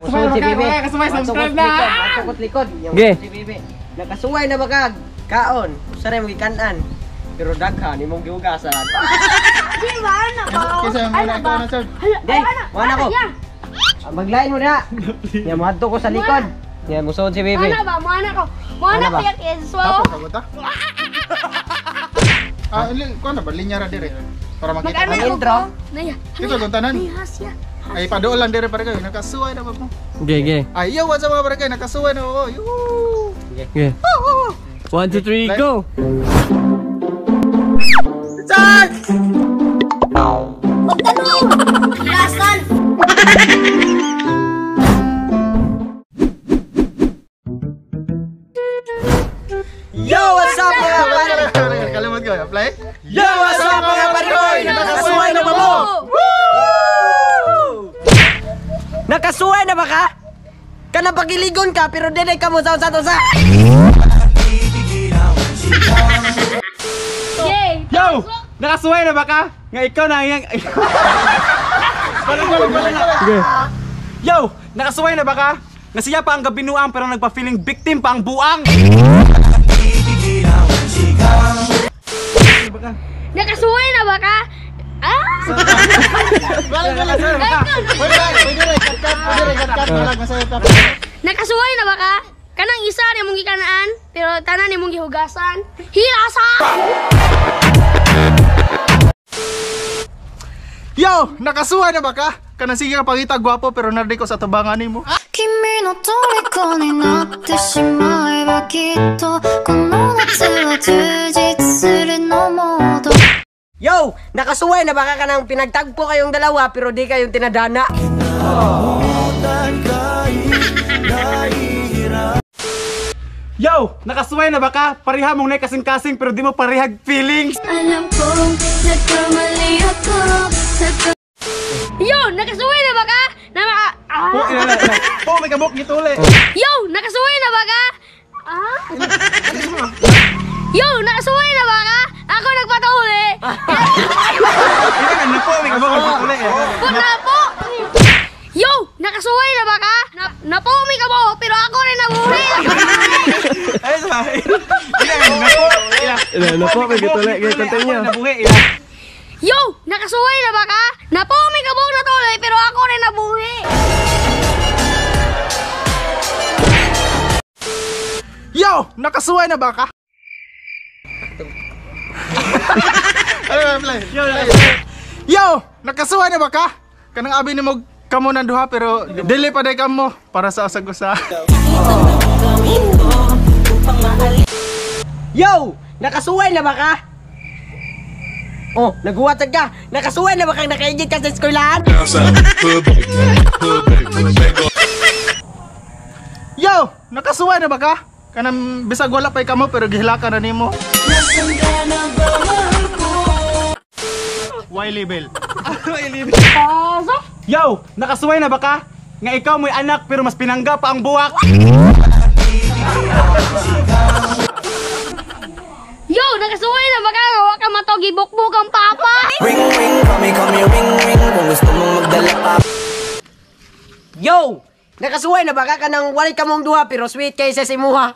Musuod si Bibi. Kasumay, subscribe na. Matukot likod. Ge. Si Bibi. Nakasuway na ba kag? Kaon. Usa ra imong gikanan. Pero daghan imong gihugasan. Di ba ana ba? Kisa mo na ikaw na sir. Day, wala ko. Maglain mo na. Nya moadto ko sa likod. Nya musuod si Bibi. Ana ba? Mo ana ko. Mo ana Ana ba? ko yak iswa. Tapos ka ta? Ah, kuan na ba linya ra dire para makita. Mag-ana Ang ko. intro. Naya. Ito kung tanan. Naya siya. Ay paduol lang dire pare kayo nakasuway na ba mo? Ge, ge. Ay yo, what's up mga pare kayo nakasuway na ko. Yo. Ge. 1, 2, 3, go! Pagtanong. Lasan. Yo, what's up mga pare? Kalimot ko, apply. Yo, what's up mga pare? Nakasuway na ba mo? Nakasuway na ba ka? Kana pagiligon ka pero dinay ka mo sa usa usa. Yay. Yo! Nakasuway na ba ka? Nga ikaw na yang... Balik, balik, balik, balik. Ge. Yo! Nakasuway na ba ka? Nga siya pa ang gabinuang pero nagpa-feeling victim pa ang buang! Nakasuway na ba ka? Ah! Balik, balik, balik. Pwede ra, pwede ra, cut cut, pwede ra, cut cut, malag masaya ka. Nakasuway na ba ka? Kanang isa ni mong gikanaan, pero tanan ni mong gihugasan. Hilasa! Yo, nakasuway na ba ka? Kanang sige ka pangita gwapo pero nardi ko sa tubangan nimo. 君の虜になってしまえばきっとこの夏は充実するのもど Yo, nakasuway na ba ka kanang pinagtagpo kayong dalawa pero di kayong tinadana? Yo! Nakasuway na ba ka? Pareha mong kasing-kasing pero di mo parehag feelings! alam kong nagkamali ako sa Yo, nakasuway na ba ka? Na ah. Po, ina, ina, ina. Po, may kabok gituli! Yo, nakasuway na ba ka? Ah? Yo, nakasuway na ba ka? Ako nagpatuli. Ina, ano po, may kabok gituli! Po na po. Yo, nakasuway na ba ka? Na, napumi ka mo, pero ako rin nabuhi. Ay, sa Ina, ano po? Ina, Ina, ano po, may gituli. Ge, continue. Nabuhi, ina. Yo, nakasuway na ba ka? Napumi ka mo natuloy, pero ako rin nabuhi. Yo, nakasuway na ba ka? Ano ba, apply? Yo, nakasuway na ba ka? Kanang abi nimo kamo nang duha pero dili pa day kamo para sa usag usa. Yo, nakasuway na ba ka? Oh, naguwatag ka. Nakasuway na ba kang nakaigit ka sa eskwelahan? Yo, nakasuway na ba ka? Kanang bisag wala pay kamo pero gihilaka na nimo. Y label. Pasok. Yo! Nakasuway na ba ka? Nga ikaw mo'y anak pero mas pinangga pa ang buwak! Yo, nakasuway na ba ka? Wa ka matog, ibukbuk ang papa. Ring ring, call me ring ring. Kung gusto mong magdala pa. Yo, nakasuway na ba ka kanang walay kamong duha pero sweet kay sa imuha?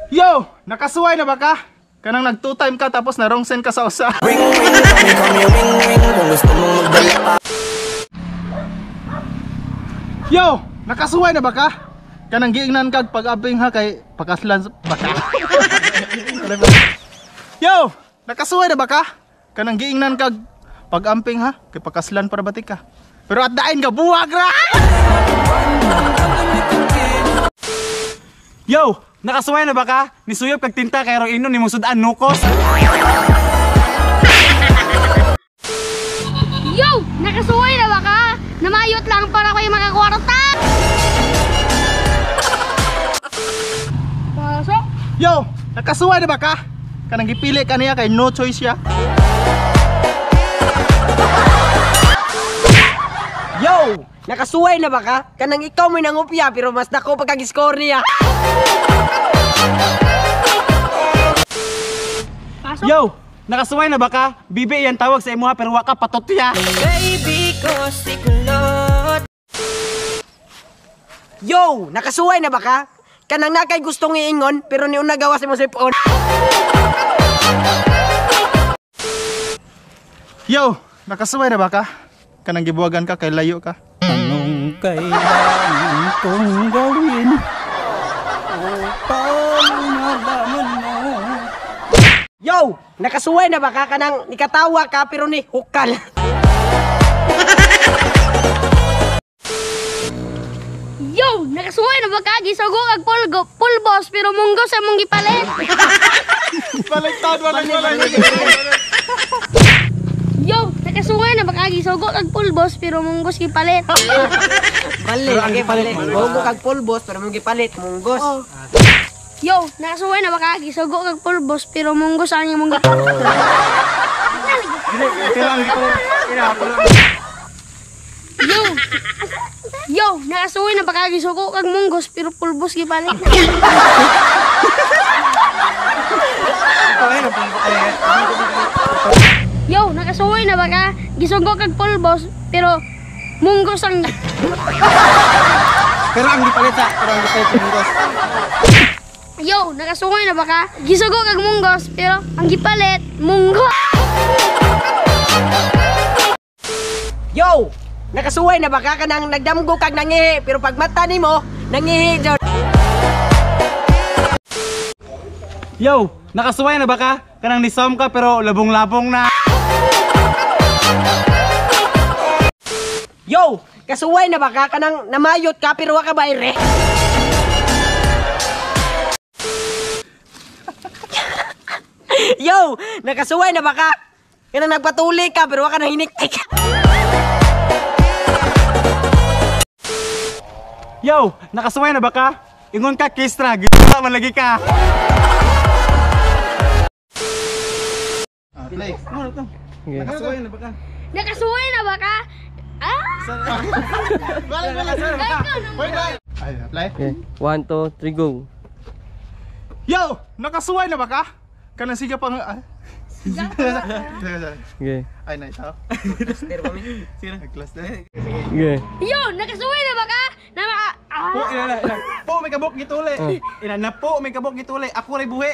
Yo, nakasuway na ba ka? Kanang nag two time ka tapos na wrong send ka sa usa. Ring ring, call me ring ring. Kung gusto mong magdala pa. Yo, nakasuway na ba ka? Kanang giingnan kag pag-abing ha kay pakaslan baka. Yo, nakasuway na ba ka? Kanang giingnan kag pag-amping ha kay pakaslan para batik ka. Pero at dain ka buwag ra. Yo! Nakasuway na ba ka? Nisuyop kag tinta kay rong inon nimong sudan nukos! Yo, nakasuway na ba ka? Namayot lang para ko'y makakwarta. Pasok. Yo, nakasuway na ba ka? Kanang gipili ka niya kay no choice siya. Yo, nakasuway na ba ka? Kanang ikaw mo'y nangupya pero mas dako pagkag-score niya. Pasok. Yo! Nakasuway na ba ka? Bibi yan tawag sa imuha pero wa ka patutya. Baby ko si Kulot. Yo, nakasuway na ba ka? Kanang nakay gustong iingon pero ni una gawas imo sipon. Yo, nakasuway na ba ka? Kanang gibuwagan ka kay layo ka. Anong kailangan kong gawin upang malaman mo? Yo, nakasuway na ba ka? Kanang nikatawa ka pero ni hukal. Yo, nakasuway na ba ka? Gisugo kag pulbos pero munggos sa mong gipalit. Baliktad, balik. Yo, nakasuway na ba ka? Gisugo kag pulbos pero munggos gipalit. Bali, lagi bali. Mugo kag pulbos pero mong gipalit munggos. Oh. Yo, nakasuway na ba ka? Gisugo kag pulbos pero munggos ang imong gipalit. Yo. Yo, nakasuway na ba ka? Gisugo kag munggos pero pulbos gipalit. Yo, nakasuway na ba ka? Gisugo kag pulbos pero munggos ang Pero ang gipalit sa, pero ang gipalit munggos. Yo, nakasuway na ba ka? Gisugo kag munggos pero ang gipalit munggo. Yo, nakasuway na ba ka? Kanang nagdamgo kag nangihi pero pag mata nimo nangihi jud. Yo, nakasuway na ba ka? Kanang nisom ka pero labong-labong na. Yo, kasuway na ba ka? Kanang namayot ka pero wa ka bayre. Yo, nakasuway na ba ka? Kanang nagpatuli ka pero wa ka nahiniktik. Yo, nakasuway na ba ka? Ingon ka kistra, gita man lagi ka. Play. Okay. Nakasuway na ba ka? Nakasuway na ba ka? Ah! Balik, balik. Ay, play. Okay. 1, 2, 3, go. Yo, nakasuway na ba ka? Kanang siga pang Okay. Ay, na itaw. Sige. Cluster. Okay. Yo, nakasuway na ba ka? Po, ina, ina. Po, may kabok gituli. Ina, na po, may kabok gituli. Ako ray buhi.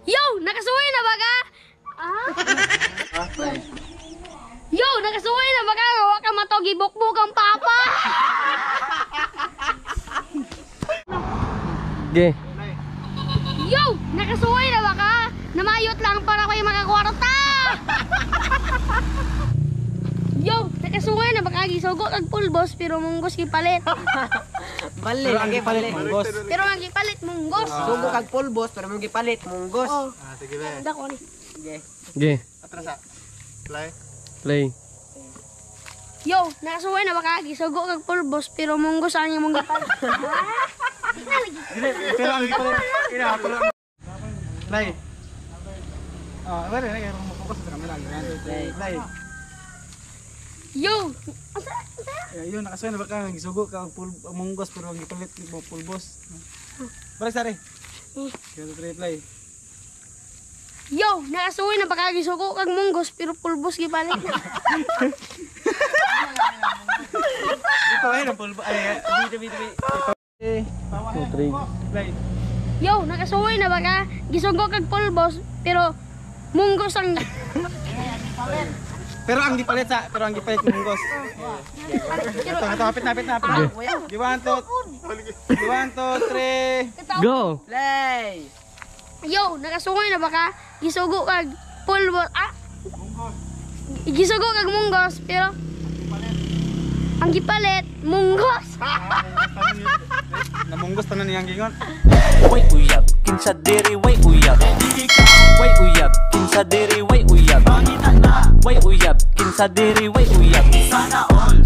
Yo, nakasuway na ba ka? Ah? Yo, nakasuway na ba ka? Wa ka mato gibukbuk ang papa. Okay. Yo, nakasuway na ba ka? Namayot lang para kayo makakwarta. Yo, nakasuway na ba ka? Gisugo kag pulbos pero munggos gipalit. Bali, lagi bali. Munggos. Pero ang gipalit munggos. Sugo kag pulbos pero mong gipalit munggos. Oh. Sige be. Dako ni. Okay. Atras. Play. Play. Yo, nakasuway na ba ka? Gisugo kag pulbos pero munggos ang imong gipalit. Pero ang gipalit. Ina, pero play. Ah, wala na kay mo-focus sa camera. Play. Play. Yo, Ayun, nakasuway na ba ka? Gisugo ka og munggos pero ang gipalit mo pulbos. Balik sari. 1, 2, 3, play. Yo, nakasuway na ba ka? Gisugo kag munggos pero pulbos gipalit. Ito ay ng pulbos. Ay, tabi tabi. 2, 3. Play. Yo, nakasuway na ba ka? Gisugo kag pulbos pero munggos ang Pero ang gipalit sa, pero ang gipalit munggos. Ito, ito, hapit na, hapit na, hapit na. 1, 2, 1, 2, 3. Go. Play. Yo, nakasuway na ba ka? Gisugo kag pulbos. Ah! Gisugo kag munggos pero ang gipalit munggos. Namunggos tanan niyang gingon. Way uyab, kinsa diri way uyab. Way uyab, kinsa diri way uyab. Way uyab, kinsa diri way uyab.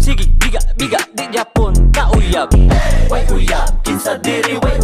Sige, biga, biga, di Japon ka uyab. Way uyab, kinsa diri way